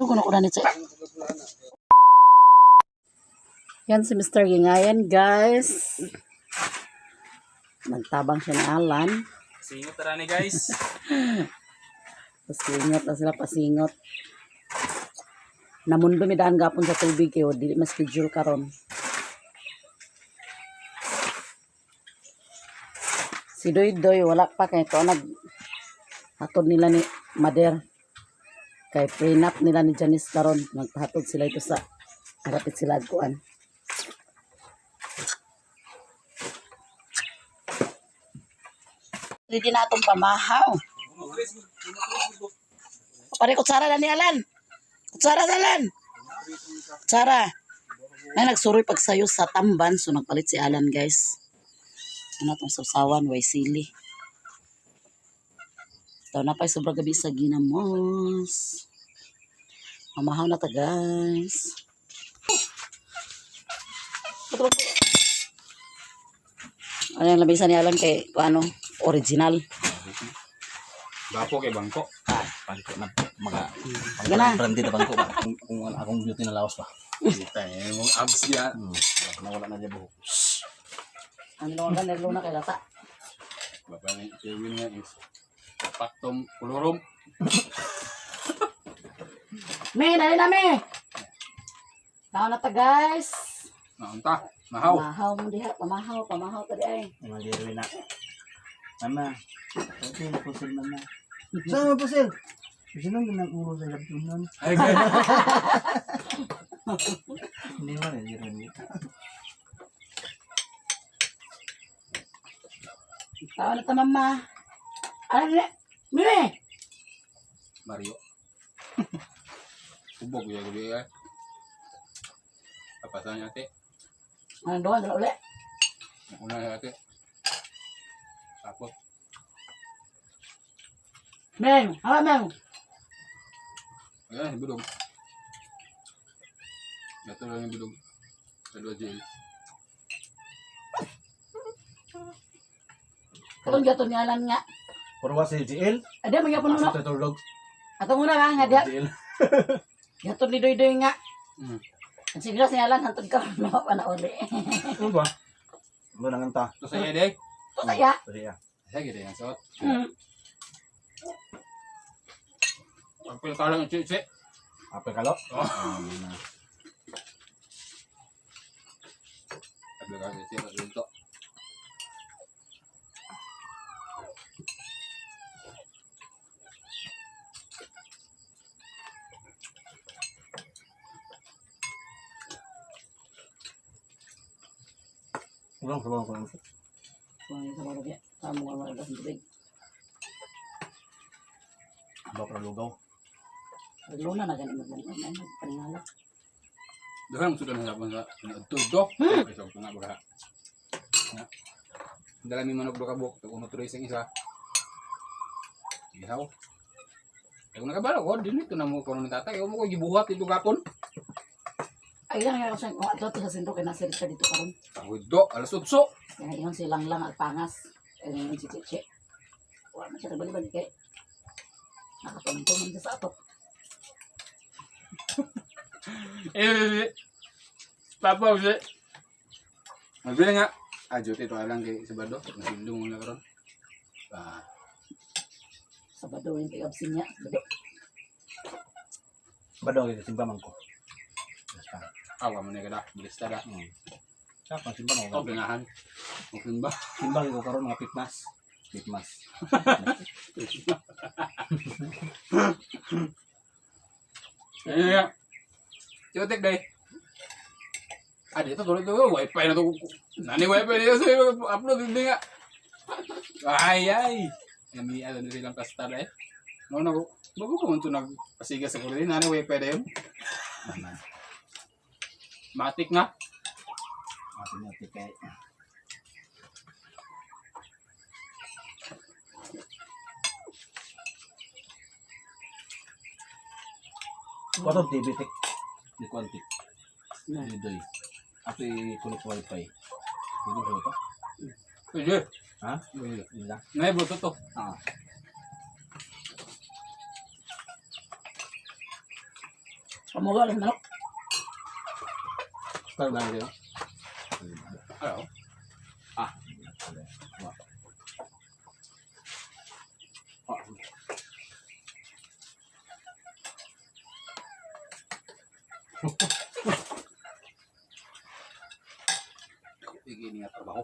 Ko na ko na ni Che. Yan si Mr. Gingayan, guys. Nagtabang siya ni Alan. Singot tara ni, guys. Pasingot na sila, pasingot. Namundo mi daan gapon sa tubig kayo, dili mas schedule karon. Si Doy Doy wala pa kay to nag hatod nila ni Mader. Kay prenup nila ni Janice karon, nagpahatod sila ito sa harapit sila kuan. Ready na atong pamahaw. Pare, kutsara na ni Alan. Kutsara na, Alan. Kutsara. Ay, nagsuroy pagsayo sa tamban. So, nagpalit si Alan, guys. Ano tong sausawan? Way sili. Ito na pa, sobra gabi sa ginamos. Mamahaw na ta, guys. Ano yung lamisa ni Alan kay, ano, original. Bapo kay bangko. Bangko na mga Yan na. branded na bangko ba? Kung wala akong beauty na lawas ba? Kita eh, mong abs niya. Nawala na niya buhok. Ano ka, nerlo na kay lata. Baba ni Kevin nga is paktom kulurom. Me, dali na me. Tao na ta, guys. Naunta, mahaw. Pamahaw mo diha, pamahaw, pamahaw ta di ay. Mga liri na. Mama, okay na pusil, mama. Saan mo pusil? Pusil lang ganang ulo sa laptop nun. Ay, guys. Hindi mo rin, hindi rin. Tao na ta, mama. Ano ni? Mire. Mario. Ubog ya gabi ay. Papasan niya ate. Ano doon, dala uli. Una niya ate. Tapos, Meng, hala meng. ayan, yung bilog. Ito lang yung bilog. Sa dua jail. Katong gaton ni Alan nga. Puro wa si GL? Ade magyapon mo na. Asa tulog? Ato muna ba nga diha. GL. Gaton ni Doy Doy nga. Ang siguro si Alan hantod ka no pa na uli. Ano ba? Ano nang ta? Ito sa edek. To saya. Sorry ah. Sige, yan. So, pagpil ka lang, chichi. Apel kalo? Oh. Pagpil ka lang, chichi. Dito. Ulang sa bawang ko. Kuang sa mga biya. Tamo nga wala sa tubig. Bawa pa lugaw. Luna na gani maglungkot na paningala. Doon ang sudah nahirapan sa tudo. Okay, so, ito nga baga. Nga. Dala mi manok do ka buok. Ito uno tuloy isang isa. Ihaw. Kaya kung nakabalo ko, din ito na mo kono ni tatay. Kaya mo ko gibuhat dito gapon. Ay lang nga sa oh, ato sa sentro kay nasa siya dito karon. Tawid do, alas 8. Kaya ingon si Lang Lang at pangas. Ay ingon si Cheche. Wala man siya nagbalik-balik kay nakatungtong man siya sa ato. Eh, Papa, usi. Magbili nga. Ah, duty ito alang kay Sabado. Nasindo mo na karon. Ah, Sabado yung kay absin niya. Sabado. Badong kay simba man ko. Basta. awa mo na kada. Bilis ta da. Sapa simba man Oh, ko. ganahan. Okay ba? Simba ko karon mga pitmas. Pitmas. Eh, Tiotek day. Ah, dito tuloy tuloy wifi na to. Nani wifi dito sa upload hindi nga. Ay ay. Nami ano nila silang pasta day. No no. Bago ko unto nagpasiga sa kulit nani wifi dayon. Mama. Matik na. Ate niya tikay. Wato TV tik. Di kuantik. Na. Di doy. Ato i-connect wifi. Pwede ba ito? Pwede. Ha? Pwede. Hindi lang. Nay bluetooth to. Ah. Pamuga lang manok. Start lang kayo. Ano? Ah. Ah. Sige nga trabaho.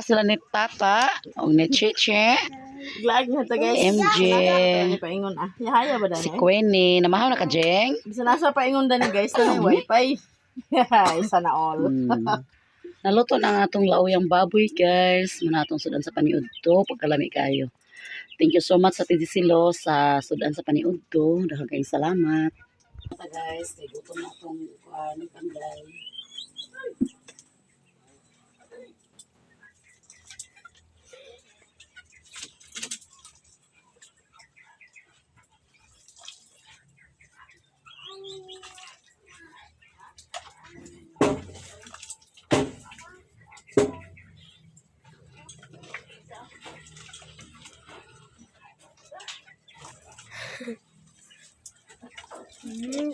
Sila ni Tata o ni Chiche, Glad na ta, guys. MJ, Dani paingon ah. Yahaya ba dani? si Queenie. Namahaw na ka, Jeng? Bisa nasa paingon dani, guys, dani wifi. Isa na all. Naluto na ang atong lauyang baboy, guys. Muna atong sudan sa paniud to. Pagkalami kayo. Thank you so much sa Tidisilo sa sudan sa paniud to. Dahil kayong salamat. Guys, kay gutom na atong kuan panday.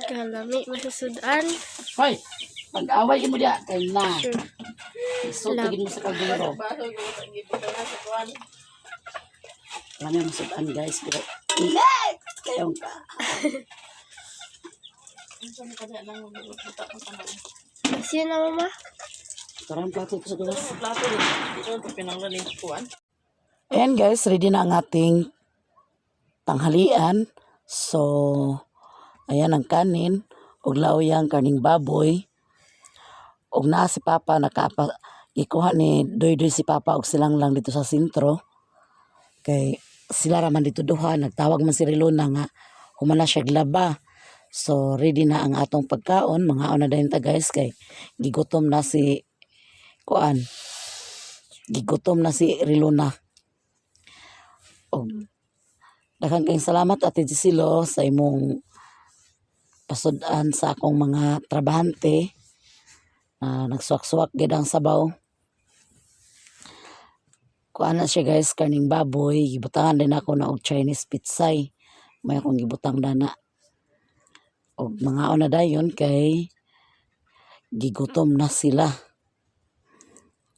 Kalami masasudan. Hoy, pag-away mo diya kay na. Sure. Isultigin mo sa kaldero. Baso gyud ang gibutan na sa kuan. Alam mo sudan, guys, pero ingat kayong ka. Unsa man kada nang magbuta ko tanan. Kasi na, mama. Parang plato ko sa gawas. Plato din. Dito to pinanglan ni kuan. Ayan guys, ready na ang ating tanghalian. So, ayan ang kanin, ug lauyang karning baboy. Ug naa si Papa nakapa ikuha ni Doydoy si Papa og silang lang dito sa sentro. Kay sila ra man dito duha, nagtawag man si Rilona nga humana siya glaba. So, ready na ang atong pagkaon. Mga na dayon ta, guys, kay gigutom na si kuan. Gigutom na si Rilona. Og daghang kayong salamat, Ate Gisilo, sa imong pasud-an sa akong mga trabahante na nagsuwak-suwak gid ang sabaw. Kuan na siya, guys, karning baboy, gibutangan din ako na og Chinese pitsay. May akong gibutang dana. Og mga na dayon kay gigutom na sila.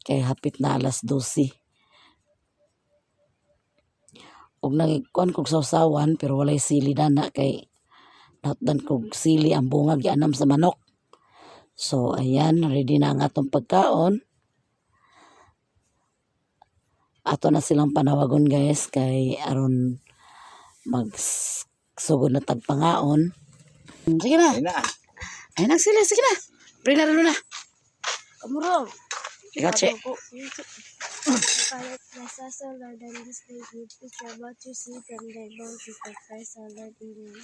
Kay hapit na alas 12. Og nagkuan kog sawsawan pero walay sili dana kay natdan kog sili ang bunga gianam sa manok. So ayan, ready na ang atong pagkaon. Ato na silang panawagon, guys, kay aron magsugod na tagpangaon. Sige na. Ayun na. Ayun na sila, sige na. Pre na na. Kamuro. Ikaw, Che. Father, bless us, O Lord, and this day gift which we are about to receive from thy bounty for Christ our Lord.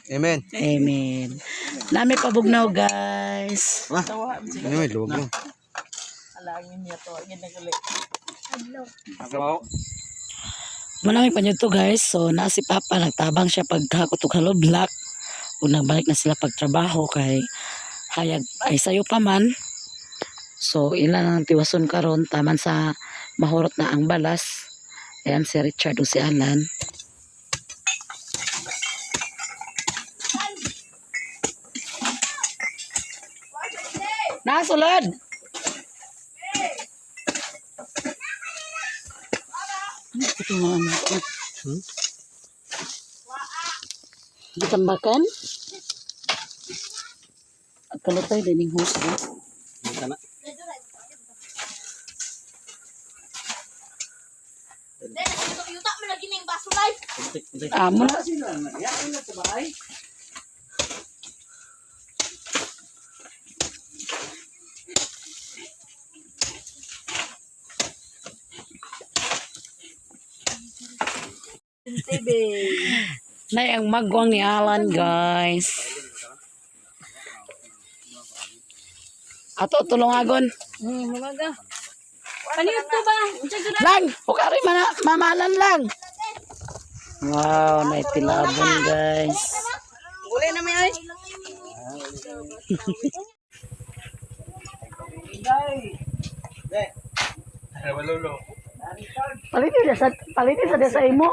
Amen. Amen. Amen. Nami pabugnaw, guys. Tawa. Ano may luwag mo? Alangin niya to. Ngin naguli. Adlok. Trabaho. Manami pa nyo to, guys. So na si Papa nagtabang siya pagkakot og hollow block. Ug nagbalik na sila pagtrabaho kay hayag ay sayo pa man. So ilan ang tiwason karon taman sa mahurot na ang balas. Ayan si Richard o si Alan. Nasulod! Ito mga anak. Gitambakan? Kalutay din yung host. Eh. Kana. Amo na. TV. Nay, ang magwang ni Alan, guys. Ato, tulungagon. Maga. Ano to ba? Lang! Pukari man na, mamalan lang. Wow, naitilabon, guys. Uli na may ay. Palitin sa sa imo.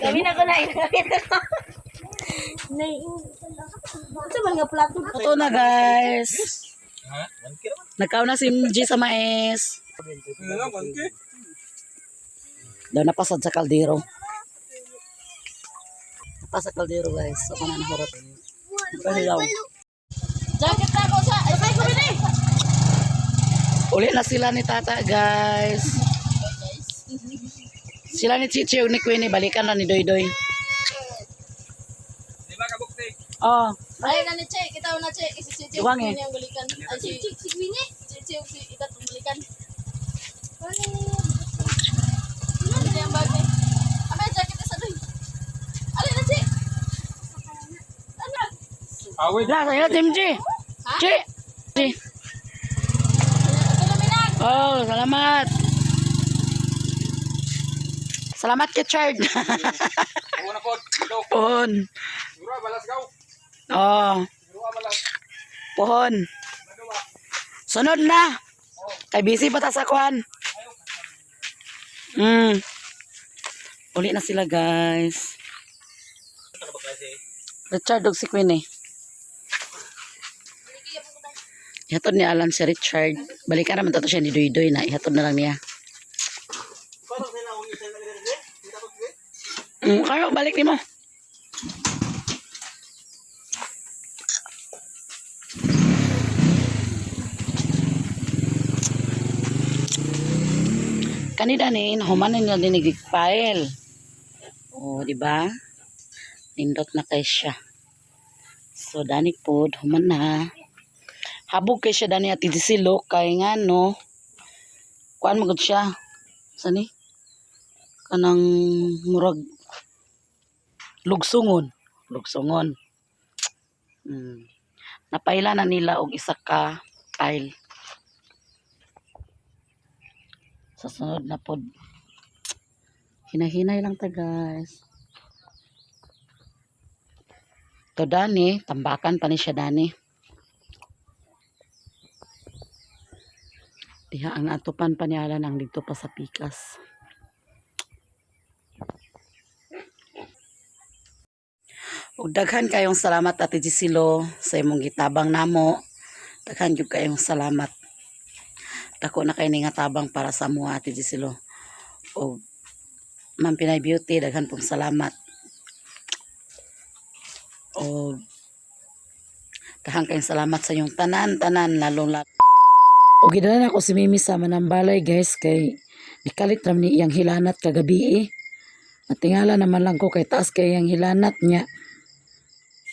Kami na ko na. Unsa man nga plato? Ito na, guys. Nagkaon na si MG sa mais. Daw napasad sa kaldero. Napasad sa kaldero, guys. So, kana nahurot. Pahilaw. Jacket na ako sa. Ay, say ko rin. Uli na sila ni Tata, guys. Sila ni Chichi ug ni Queenie, balikan na ni Doy Doy. Oh, Ay, na ni Che. Kita na Che. Si Che Che. Duwang eh. Ang balikan. Ay, si Si si Winnie. Che Che si itat ang balikan. Ano Ano yung bag eh? Abay, jacket na sa doy. Alin na Che. Ano? Awit. na sa'yo, Team G. Chi. Chi. Ito na minag. Oh, salamat. Salamat kay Chard. Una po. Ito. Pohon. Siguro balas gaw. Oh, Siguro balas. pohon. Sunod na. Kay busy pa ta sa kuan. Uli na sila, guys. Richard ug si Queen eh. Ihatod ni Alan si Richard. Balikan naman to siya ni Doy Doy na. Ihatod na lang niya. Kayo, balik ni mo. Kanina ni, humanin na din file. O, di ba? Nindot na kay siya. So, dani pod, human na. Habog kay siya dani at silo kay nga no. Kuan magud siya. Sani? Kanang murag lugsungon. Lugsungon. Napaila na nila og isa ka pile. Sa sunod na pod. Hinahinay lang ta, guys. To dani, tambakan pa ni siya dani. Diha ang atupan pa ni Alan ang dito pa sa pikas. Ug daghan kayong salamat, Ate Gisilo, sa imong gitabang namo. Daghan gyud kayong salamat. Dako na kay ni nga tabang para sa amoa, Ate Gisilo. Ug Ma'am Pinay Beauty, daghan pong salamat. O daghan kayong salamat sa inyong tanan, tanan, lalong lalo. O gidala na ako si Mimi sa Manambalay, guys, kay nikalit ram ni iyang hilanat kagabi eh. Natingala naman lang ko kay taas kay iyang hilanat niya.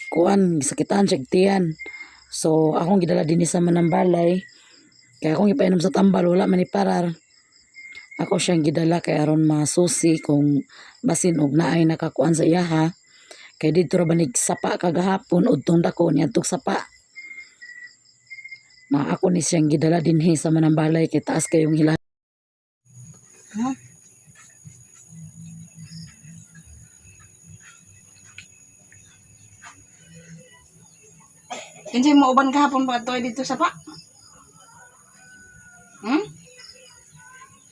Kuan, gisakitan siya tiyan. So, akong gidala din sa Manambalay. Kaya akong ipainom sa tambal, wala man iparar. Ako siyang gidala kay aron masusi kung basin og naay nakakuan sa iyaha. Kay didto ra ba sapa kagahapon udtong dako niadtong sapa. Na ako ni siyang gidala dinhi sa Manambalay kay taas kayong hila. Kinsay mo uban kahapon pa ato dito sa pa?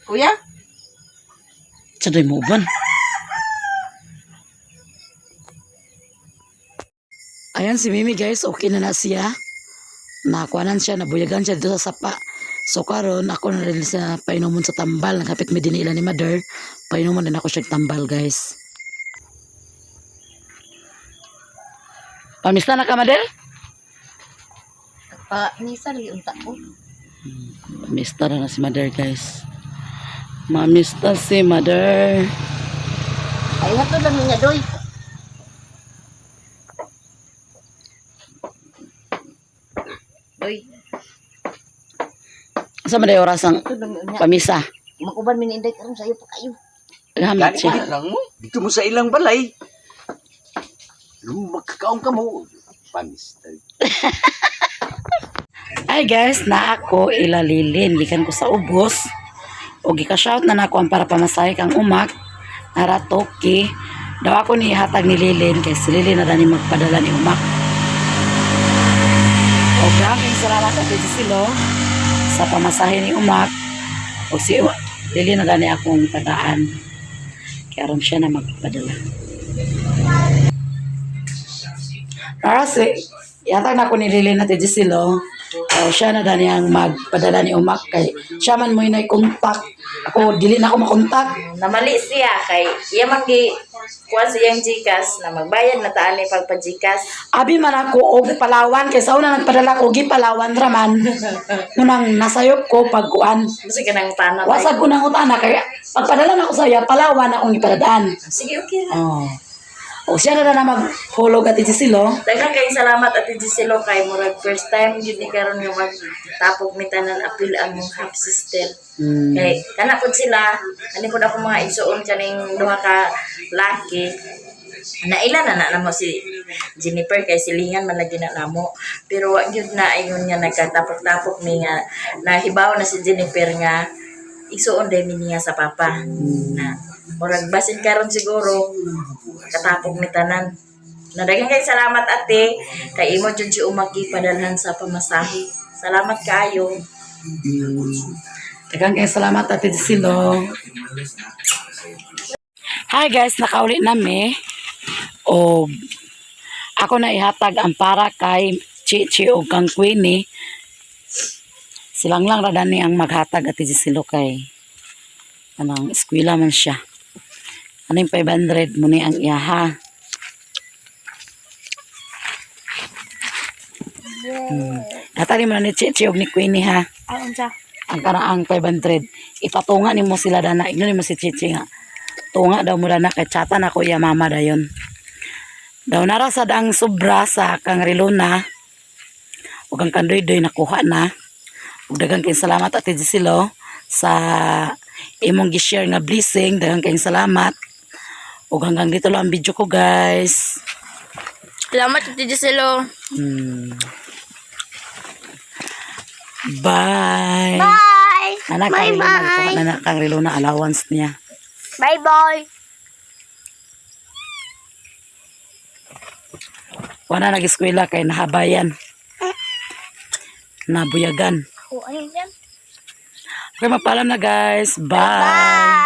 Kuya? Sa doy mo uban. Ayan si Mimi, guys, okay na na siya. Nakuanan siya, nabuyagan siya dito sa sapa. So karon ako na rin sa painumon sa tambal. Nagkapit mi din ila ni Mother. Painumon din ako siya tambal, guys. Pamista na ka, Mother? Pa, misa lagi unta ko. Pamista na na si Mother, guys. Mamista si Mother. Ay, hatod lang niya doy. Doy, Sa man oras ang hatod lang niya. pamisa? Makuban mi ni Inday karon sayo pa kayo. Gamit Gani siya. ka lang mo. Dito mo sa ilang balay. Magkakaon ka mo. Panis. Ay guys, na ako ilalilin. Gikan ko sa ubos. O gika-shout na nako ang para pamasahe kang Umak. Nara Toki. Daw ako ni hatag ni Lilin kay si Lilin na dani magpadala ni Umak. O daghang salamat Ate Gisilo sa pamasahe ni Umak. O si Lilin na dani akong tagaan. Kaya aron siya na magpadala. Para si yatag na ko ni Lilin Ate Gisilo. O siya na dani ang magpadala ni Umak kay siya man mo inay kontak. Ako dili na ako makontak. Namali siya kay iya man gi kuha siyang GCash na magbayad na taan ni pagpa-GCash. Abi man ako og Palawan kay sa una nagpadala ko gi Palawan ra man. Munang nasayop ko pagkuan. Basta ka nang tana. Wasag ko nang utana kay pagpadala na ko sa iya Palawan akong ipadadaan. Sige, okay ra. Oh. O siya na na maghulog at silo. Daghang kayong salamat Ate Giselo kay murag first time gyud ni karon nga magtapok ni tanan apil ang mong half sister. Kay kana pud sila, ani pud ako mga igsuon kaning duha ka laki. Naila na na namo si Jennifer kay silingan man lagi na namo. Pero wa gyud na ayon nga nagkatapok-tapok mi nga nahibaw na si Jennifer nga igsuon day mi niya sa papa. Na murag basin karon siguro katapok ni tanan. Nadaghang kay salamat ate kay imo jud si umaki padalhan sa pamasahe. Salamat kaayo. Daghang kay salamat Ate Silo. Hi guys, nakauli nami. Og ako na ihatag ang para kay Chichi og kang Queenie. Silang lang ra dani ang maghatag Ate Silo kay anong eskwela man siya. Ano yung 500 mo ni ang iyaha. Hatag mo na ni Chichi og ni Queenie ha. Ay, unsa? Ang karaang 500 ipatunga nimo sila dana, igno nimo si Chichi nga tunga daw mo dana kay chata na ko iya mama dayon daw nara sad ang sobra sa kang relona ug ang kandoy-doy nakuha na. Ug daghang kayong salamat Ate Gisilo sa imong gi-share nga blessing. Daghang kayong salamat ug hanggang dito lang ang video ko, guys. Salamat, Ate Giselo. Bye. Bye! Anak, Bye, kang relona, bye. na kang relona allowance niya. Bye-bye! Wala nag-eskwela kay nahabayan. Nabuyagan. Oh, ayun yan. Okay, magpaalam na guys. Bye. Bye!